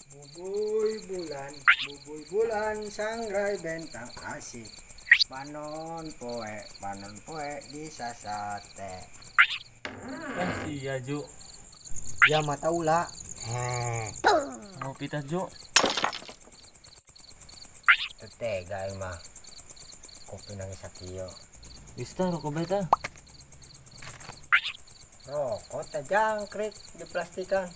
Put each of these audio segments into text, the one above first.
Bubuy bulan, sangrai bentang asih. Panon poe di sasate. Eh sia Ju. Ya mata ula. Heh, Ngopi tah Ju. Tetega mah. Kopi nangis sakieu. Geus tah rokok bae tah. Rokok teh jangkrik di plastikan.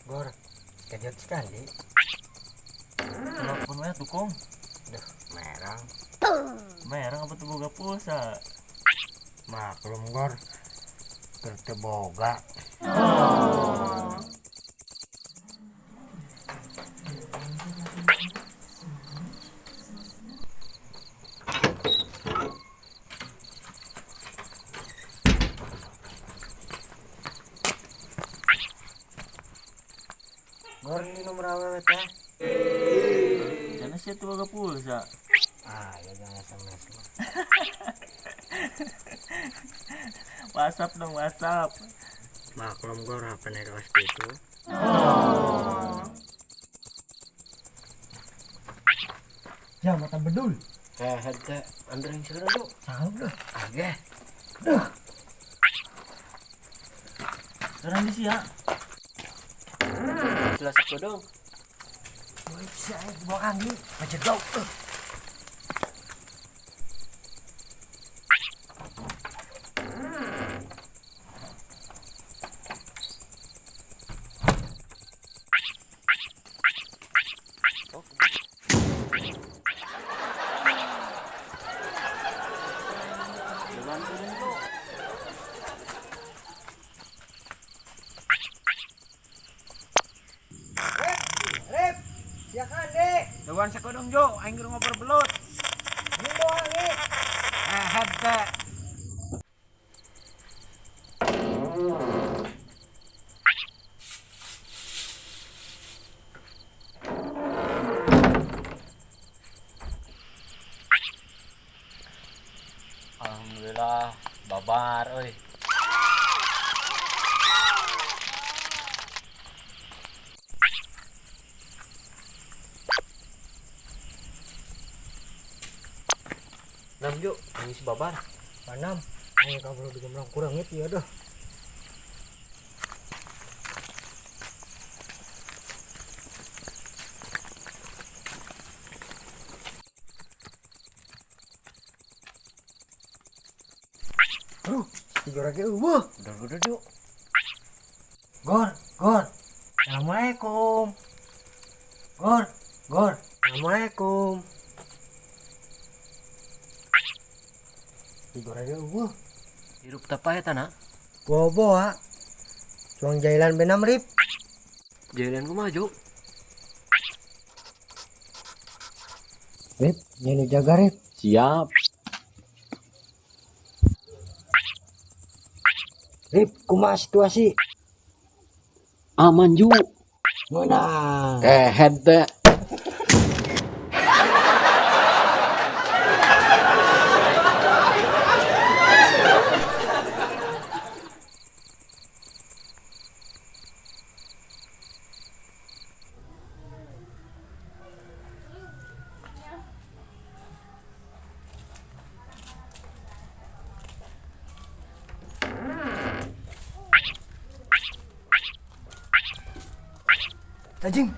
Gor, kejut sekali. Telepon we tuh kong. Duh, merang. Merang apa tuh boga pulsa? Maklum Gor, keur teu boga. Gor ini nomor awewe teh. Jangan sia tuh boga pulsa. Ah, ya jangan SMS mah. WhatsApp dong WhatsApp. Maklum Gor HP naik kelas gitu. Ya mata bedul. Eh, teh anterin sih dulu. Sanggup dah. Age. Sekarang di sia. Jelas aku dong. Bisa bawa angin, macet. Bantuin Jo. Rip, siakan deh. Dewan sakodong Jo, aing keur ngoper belut. Ini bawa angin. Eh, teh. Alhamdulillah, babar euy. Nam Jo, nangis babar. Panam, aing kabur di gembrong kurang itu ya dah. Aduh, tiga lagi eueuh. Udah Jo. Gor, Gor. Assalamualaikum. Gor, Gor. Assalamualaikum. Tiga lagi eueuh. Hirup tapa ya tanah? Bobo ha. Cuang jailan benam rip. Jalan kumaha Jo? Rip, ini jaga rip. Siap. Rip, kumaha situasi? Aman Ju. Menang. Kehed teh. Tajing.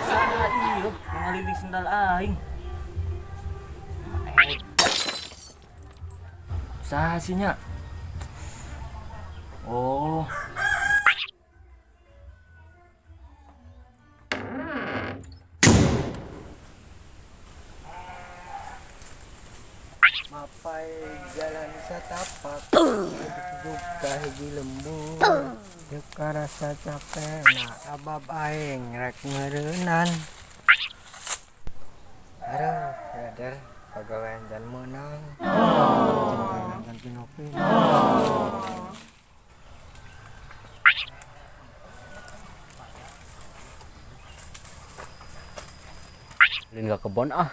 Saha ieu ngaliling sendal aing. Saha sih nya? Oh. Mapai jalan satapak buka hiji lembur teu karasa capek na sabab aing rek meureunan. Aduh, brother, pagawean jan meunang. Jangan pino-pino. Ulin ka kebon ah.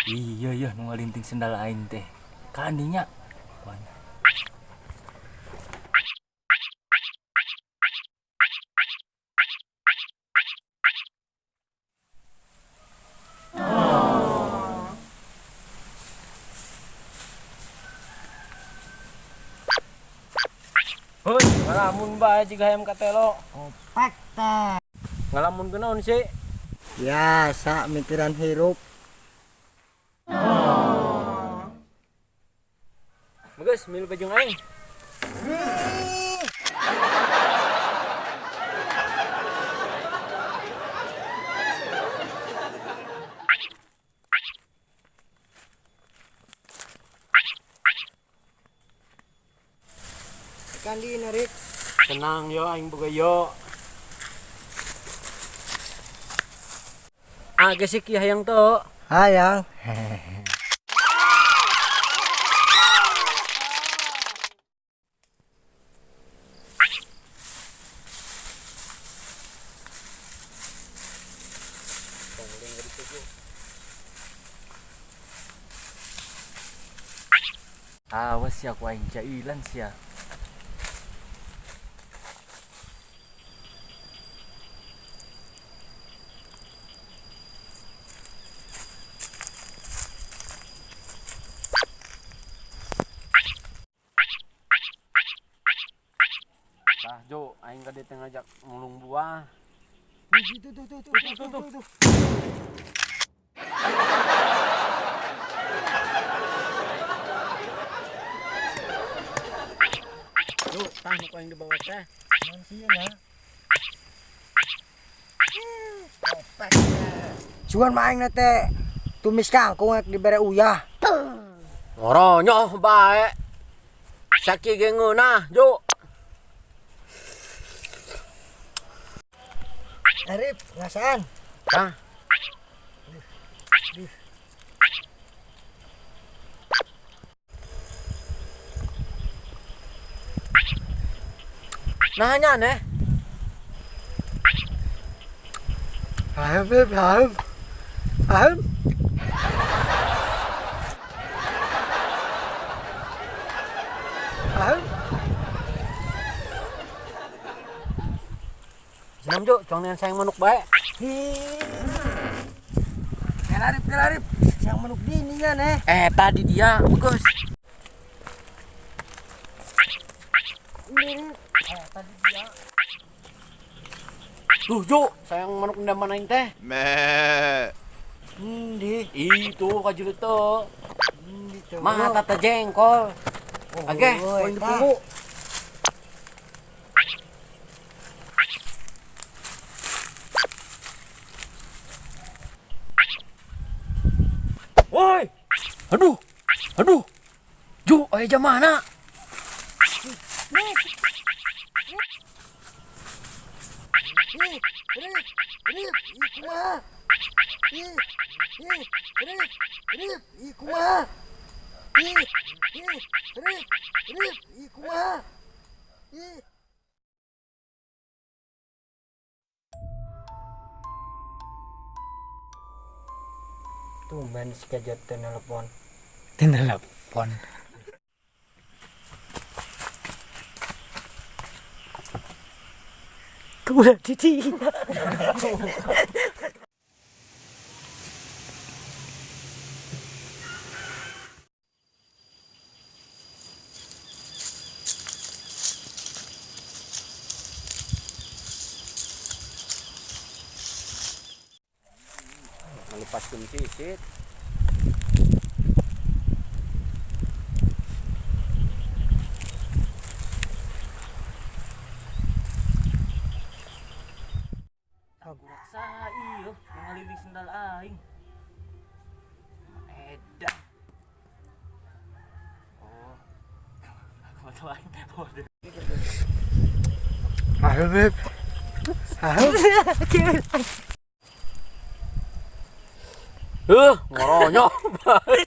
Iya iya nu ngalinting sendal aing teh. Kandinya. Hoi, ngalamun bae jiga hayam katelo. Kopek teh. Ngalamun kunaon sih? Biasa mikiran hirup. Bagus, milu bajung aing. Kandi narik. Tenang yo aing boga yo. Ah, gesik ya hayang to. Hayang. Awas sia ku aing jailan sia. Tah, Jo, aing ka dieu ngajak mulung buah. Tuh tuh tuh tuh tuh tuh tuh. Jo, tah nu aing dibawa teh. Naon sih na? Kopek teh. Sugan mah aing na teh tumis kangkung ek dibere uyah. Ngoronyoh bae. Saki ge ngeunah, Jo. Arif, ngasaan. Tah. Nah, nya neh. Aham, aham. Aham. Aham. Senam Jo, cuang sayang manuk bae. Kelarip, kelarip. Yang manuk dini kan eh. Eh, tadi dia, bagus. Tuh, Jo, sayang manuk ndaman aing teh. Ndi, Itu kajulut tuh. ndi tuh. Mata teh jengkol. Oke, Oh, poin eta. ditunggu. Woi. Aduh. Aduh. Jo, aya jam mana? Ih, Rip, Rip, ih kumaha? Ih, ih, Rip, Rip, ih kumaha? Ih, ih, Rip, Rip, ih kumaha? Ih. Tumben si kejat teh nelpon. Telepon. Kumaha cici? Ngalipaskeun sisit. Sa iyo, ngalinting sendal aing. Edan. Oh. Aku tahu aing. Waduh. Aham, Rip. Aham. Ngoronyok bae.